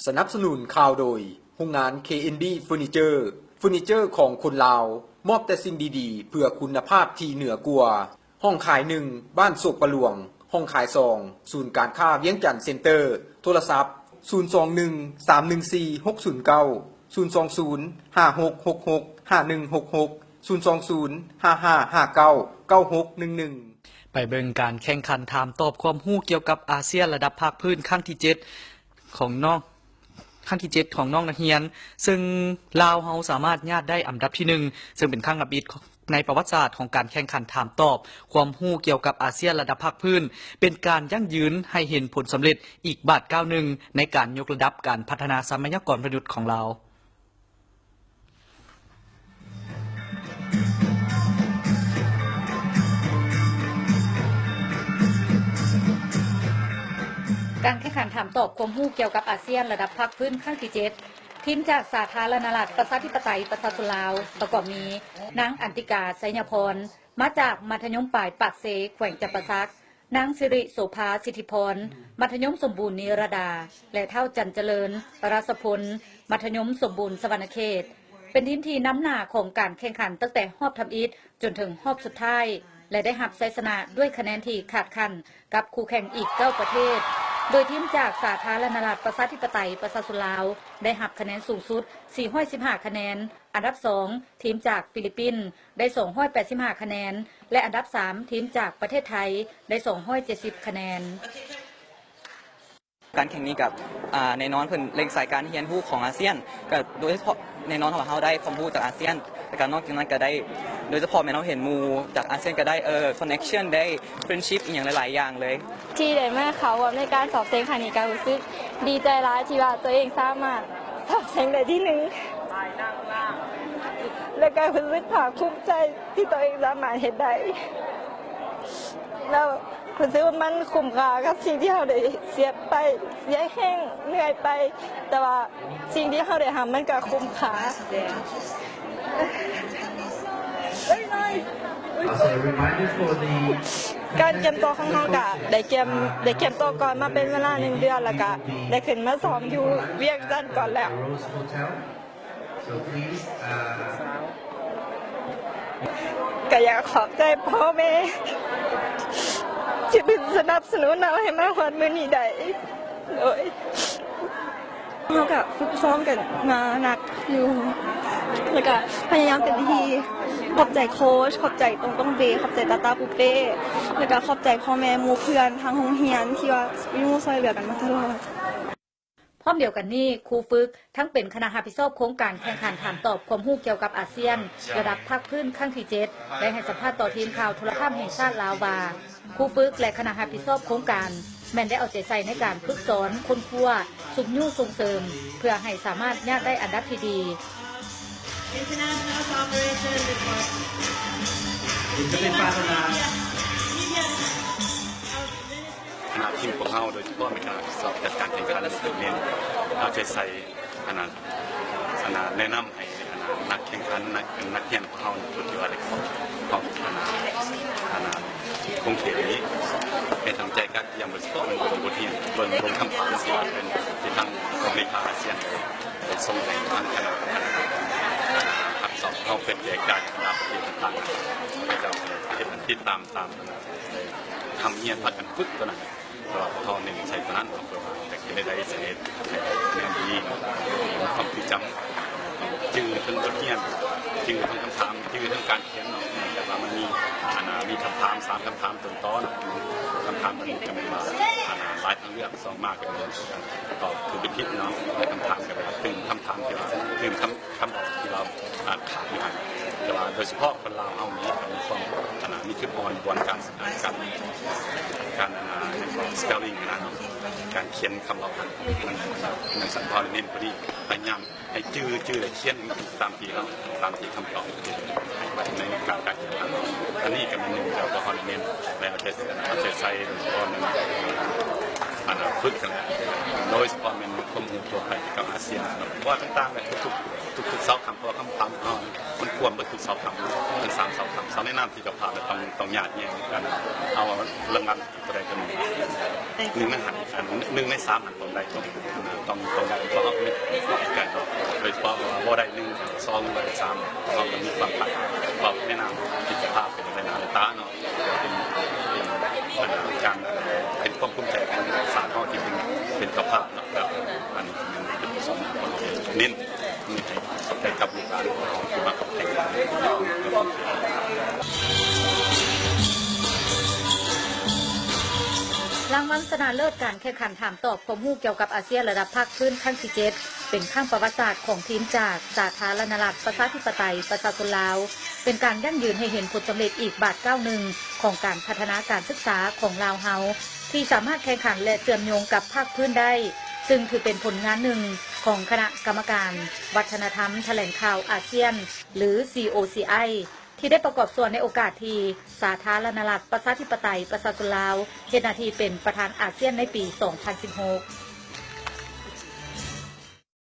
ສະໜັບສະໜູນຂ່າວໂດຍ ໂຮງງານ ເຄເອັນບີ ເຟີນີເຈີ. ເຟີນີເຈີຂອງຄົນລາວ ມອບແຕ່ສິ່ງດີໆ ເພື່ອຄຸນນະພາບທີ່ເໜືອກວ່າ. ຫ້ອງຂາຍໜຶ່ງ ບ້ານໂສກປະຫຼວງ, ຫ້ອງຂາຍສອງ ສູນການຄ້າວຽງຈັນເຊັນເຕີ, ໂທລະສັບ ສູນສອງໜຶ່ງ ສາມໜຶ່ງສີ່ ຫົກສູນເກົ້າ, ສູນສອງສູນ ຫ້າຫົກຫົກຫົກ ຫ້າໜຶ່ງຫົກຫົກ, ສູນສອງສູນ ຫ້າຫ້າຫ້າເກົ້າ ເກົ້າຫົກໜຶ່ງໜຶ່ງ. ໄປເບິ່ງການແຂ່ງຂັນຖາມຕອບຄວາມຮູ້ກ່ຽວກັບອາຊຽນລະດັບພາກພື້ນຄັ້ງທີເຈັດ ຂອງນ້ອງ ຄັ້ງທີເຈັດຂອງນ້ອງນັກຮຽນ, ເຊິ່ງລາວເຮົາສາມາດຍາດໄດ້ອັນດັບທີໜຶ່ງ ເຊິ່ງເປັນຄັ້ງທຳອິດໃນປະຫວັດສາດຂອງການແຂ່ງຂັນຖາມຕອບຄວາມຮູ້ກ່ຽວກັບອາຊຽນລະດັບພາກພື້ນ, ເປັນການຢັ້ງຢືນໃຫ້ເຫັນຜົນສຳເລັດອີກບາດກ້າວໜຶ່ງໃນການຍົກລະດັບການພັດທະນາຊັບພະຍາກອນມະນຸດຂອງລາວ. ການແຂ່ງຂັນຖາມຕອບຄວາມຮູ້ກ່ຽວກັບອາຊຽນລະດັບພາກພື້ນຄັ້ງທີເຈັດ ທີມຈາກສາທາລະນະລັດ ປະຊາທິປະໄຕ ປະຊາຊົນລາວ ປະກອບມີ ນາງ ອັນຕິກາ ໄຊຍະພອນ ມາຈາກມັດທະຍົມປາຍປາກເຊ ແຂວງຈຳປາສັກ, ນາງ ສິລິໂສພາ ສິດທິພອນ ມັດທະຍົມສົມບູນນິລະດາ ແລະ ທ້າວ ຈັນຈະເລີນ ຣາຊະພົນ ມັດທະຍົມສົມບູນສະຫວັນນະເຂດ ເປັນທີມທີ່ນຳໜ້າຂອງການແຂ່ງຂັນຕັ້ງແຕ່ຮອບທຳອິດຈົນເຖິງຮອບສຸດທ້າຍ ແລະ ໄດ້ຮັບໄຊຊະນະດ້ວຍຄະແນນທີ່ຂາດຂັ້ນກັບຄູ່ແຂ່ງອີກເກົ້າປະເທດ, ໂດຍທີມຈາກສາທາລະນະລັດ ປະຊາທິປະໄຕ ປະຊາຊົນລາວ ໄດ້ຮັບຄະແນນສູງສຸດ ສີ່ຮ້ອຍສິບຫ້າຄະແນນ, ອັນດັບສອງ ທີມຈາກຟີລິບປິນ ໄດ້ສອງຮ້ອຍແປດສິບຫ້າຄະແນນ ແລະ ອັນດັບສາມ ທີມຈາກປະເທດໄທ ໄດ້ສອງຮ້ອຍເຈັດສິບຄະແນນ. ການແຂ່ງນີ້ກໍ ອ່າ ແນ່ນອນເພິ່ນເລັ່ງໃສ່ການຮຽນຮູ້ຂອງອາຊຽນ ກໍໂດຍສະເພາະແນ່ນອນວ່າເຮົາໄດ້ຄວາມຮູ້ຈາກອາຊຽນ ແລ້ວກໍນອກຈາກນັ້ນກໍໄດ້ ໂດຍສະເພາະແມ່ນເຮົາເຫັນໝູ່ຈາກອາຊຽນກໍໄດ້ ເອີ ຄອນເນັກຊັນ ໄດ້ ເຟຣນຊິບ ອີ່ຫຍັງຫຼາຍໆຢ່າງເລີຍ. ທີ່ໄດ້ມາເຂົ້າຮ່ວມໃນການສອບເສັງຄັ້ງນີ້ກໍຮູ້ສຶກດີໃຈຫຼາຍທີ່ວ່າຕົວເອງສາມາດສອບເສັງໄດ້ທີໜຶ່ງ ແລ້ວກໍຮູ້ສຶກພາກພູມໃຈທີ່ຕົວເອງສາມາດເຮັດໄດ້ ແລ້ວຮູ້ສຶກວ່າມັນຄຸ້ມຄ່າກັບສິ່ງທີ່ເຮົາໄດ້ເສຍໄປ ເສຍແຮງ ເມື່ອຍໄປ ແຕ່ວ່າ ສິ່ງທີ່ເຮົາໄດ້ຮັບມັນກໍຄຸ້ມຄ່າ. ການກຽມຕົວຂອງເຮົາກະໄດ້ກຽມ ໄດ້ກຽມຕົວກ່ອນມາເປັນເວລາໜຶ່ງເດືອນ ແລ້ວກະໄດ້ຂຶ້ນມາຊ້ອມຢູ່ວຽງຈັນກ່ອນແລ້ວ. ກໍຢາກຂອບໃຈພໍ່ແມ່ທີ່ເພິ່ນສະໜັບສະໜູນເຮົາໃຫ້ມາຮອດມື້ນີ້ໄດ້. ໂດຍ ເຮົາກະຝຶກຊ້ອມກັນມາໜັກຢູ່ ແລ້ວກະພະຍາຍາມເຕັມທີ່. ຂອບໃຈໂຄຊ ຂອບໃຈຕົງຕົງເບ ຂອບໃຈຕາຕາປູເປ້ ແລ້ວກະຂອບໃຈພໍ່ແມ່ໝູ່ເພື່ອນທາງໂຮງຮຽນທີ່ວ່າຢູ່ຊ່ວຍເຫຼືອກັນມາຕະຫຼອດ. ພ້ອມດຽວກັນນີ້, ຄູຝຶກ ທັງເປັນຄະນະຮັບຜິດຊອບໂຄງການແຂ່ງຂັນຖາມຕອບຄວາມຮູ້ກ່ຽວກັບອາຊຽນ ລະດັບພາກພື້ນຄັ້ງທີເຈັດ ໄດ້ໃຫ້ສຳພາດຕໍ່ທີມຂ່າວໂທລະພາບແຫ່ງຊາດລາວວ່າ ຄູຝຶກ ແລະ ຄະນະຮັບຜິດຊອບໂຄງການ ແມ່ນໄດ້ເອົາໃຈໃສ່ໃນການຝຶກສອນ, ຄົ້ນຄວ້າ, ຊຸກຍູ້ສົ່ງເສີມ ເພື່ອໃຫ້ສາມາດຍາດໄດ້ອັນດັບທີ່ດີ. ຄະນະທີມຂອງເຮົາ ໂດຍສະເພາະໃນການສອບຈັດການແຂ່ງຂັນ ເນັ້ນເອົາໃຈໃສ່ ອັນນ່າ ອັນນ່າ ແນະນຳໃຫ້ ອັນນ່າ ນັກແຂ່ງຂັນ ນັກ ນັກຮຽນຂອງເຮົາ ຜູ້ທີ່ວ່າໄດ້ເຂົ້າ ເຂົ້າ ອັນນ່າ ອັນນ່າ ກົງເທບນີ້ ໃຫ້ຕັ້ງໃຈກັກກຽມ ໂດຍສະເພາະເບິ່ງບົດຮຽນ ເບິ່ງ ເບິ່ງຄຳຖາມທີ່ວ່າເປັນ ທີ່ທາງກອງເລຂາອາຊຽນໄດ້ສົ່ງໃຫ້ທາງຄະນະ ອັນນ່າ ຮັບຊອບເຮົາ ເພື່ອແຈກຈ່າຍຕາມປະເທດຕ່າງໆ ເຂົາເຈົ້າເຮັດ ຕິດຕາມ ຕາມ ອັນນ່າ ໄດ້ທຳຮຽນພາກັນຝຶກຕົວນັ້ນ. ເພາະວ່າພວກເຮົາເນັ້ນໃສ່ຕົວນັ້ນເນາະ ເພື່ອວ່າຈະເຮັດໃດໃດ ຈະເຮັດໃຫ້ໄດ້ຄະແນນດີ ຄວາມຈຳ ຈື່ເຖິງບົດຮຽນ ຈື່ເຖິງຄຳຖາມ ຈື່ເຖິງການຂຽນເນາະ. ເນື່ອງຈາກວ່າມັນມີ ອັນນ່າ ມີຄຳຖາມສາມຄຳຖາມຕົ້ນຕໍເນາະ ຄຳຖາມໜຶ່ງກໍແມ່ນວ່າ ອັນນ່າ ຫຼາຍທາງເລືອກ ສອງມາກໍແມ່ນຕອບຖືກຫຼືຜິດເນາະ ແລະ ຄຳຖາມກໍແມ່ນຕື່ມຄຳຖາມທີ່ວ່າ ຕື່ມຄຳ ຄຳຕອບທີ່ວ່າ ອາ ຂາດຢູ່ຫັ້ນ ແຕ່ວ່າໂດຍສະເພາະຄົນລາວເຮົານີ້ ມີຄວາມ ອັນນ່າ ມີຈຸດອ່ອນບ່ອນການ ການ ການ ອັນນ່າ ສະເປລລິງຫັ້ນນະເນາະ ການຂຽນຄຳເວົ້າຫັ້ນ ມັນ ມັນສຳຄັນ ເນັ້ນພໍດີ ພະຍາຍາມໃຫ້ຈື່ ຈື່ ແລະ ຂຽນຕາມທີ່ເຮົາ ຕາມທີ່ຄຳຕອບໃຫ້ໄວ້ໃນການ ການຂຽນ. ອັນນີ້ກໍແມ່ນໜຶ່ງທີ່ພວກເຮົາໄດ້ເນັ້ນ ແລະ ເອົາໃຈ ເອົາໃຈໃສ່ ໂດຍສະເພາະໃນ ອັນນ່າ ຝຶກຫັ້ນແຫຼະ ໂດຍສະເພາະແມ່ນຄວາມຮູ້ທົ່ວໄປກ່ຽວກັບອາຊຽນເນາະ ເພາະວ່າຕ່າງໆ ແຫຼະ ທຸກໆ ທຸກໆເສົາຄ່ຳ ເພາະວ່າຄຳຖາມຂອງເຮົາມັນກວມເບິດທຸກເສົາຄ່ຳ ທັງສາມເສົາຄ່ຳ. ເສົາໃນນາມທີ່ເຈົ້າພາບ ແລະ ຕ້ອງ ຕ້ອງຍາດແຍງກັນ ເອົາລາງວັນຕົວໃດຕົວໜຶ່ງ ໜຶ່ງໃນຫັ້ນ ອັນ ໜຶ່ງໃນສາມຫັ້ນຕ້ອງໄດ້ ຕ້ອງ ຕ້ອງ ຕ້ອງໄດ້ ເພາະ ພໍໄດ້ໜຶ່ງ ສອງ ຫຼືວ່າສາມ ເຮົາກໍມີຄວາມພາກ ເວົ້າແມ່ນ້ຳ ທີ່ສະພາບເປັນໄລນາໄລຕາເນາະ ເປັນ ເປັນການ ເປັນຄວາມພູມໃຈຂອງຊາດເຮົາທີ່ເປັນ ເປັນເຈົ້າພາບເນາະ ແລ້ວອັນນີ້ເປັນປະສົງຂອງເຮົາ ເນັ້ນໃຫ້ ໃຫ້ກັບລູກຫຼານທີ່ມາເຂົ້າແຂ່ງຂັນ. ລາງວັນຊະນະເລີດການແຂ່ງຂັນຖາມຕອບຄວາມຮູ້ກ່ຽວກັບອາຊຽນລະດັບພາກພື້ນຄັ້ງທີເຈັດ ເປັນຄັ້ງປະຫວັດສາດຂອງທີມຈາກສາທາລະນະລັດ ປະຊາທິປະໄຕ ປະຊາຊົນລາວ, ເປັນການຢັ້ງຢືນໃຫ້ເຫັນຜົນສຳເລັດອີກບາດກ້າວໜຶ່ງຂອງການພັດທະນາການສຶກສາຂອງລາວເຮົາ ທີ່ສາມາດແຂ່ງຂັນ ແລະ ເຊື່ອມໂຍງກັບພາກພື້ນໄດ້, ຊຶ່ງຖືເປັນຜົນງານໜຶ່ງຂອງຄະນະກຳມະການວັດທະນະທຳຖະແຫຼງຂ່າວອາຊຽນ ຫຼື ຊີໂອຊີໄອ ທີ່ໄດ້ປະກອບສ່ວນໃນໂອກາດທີ່ສາທາລະນະລັດ ປະຊາທິປະໄຕ ປະຊາຊົນລາວ ເຮັດໜ້າທີ່ເປັນປະທານອາຊຽນໃນປີສອງພັນສິບຫົກ.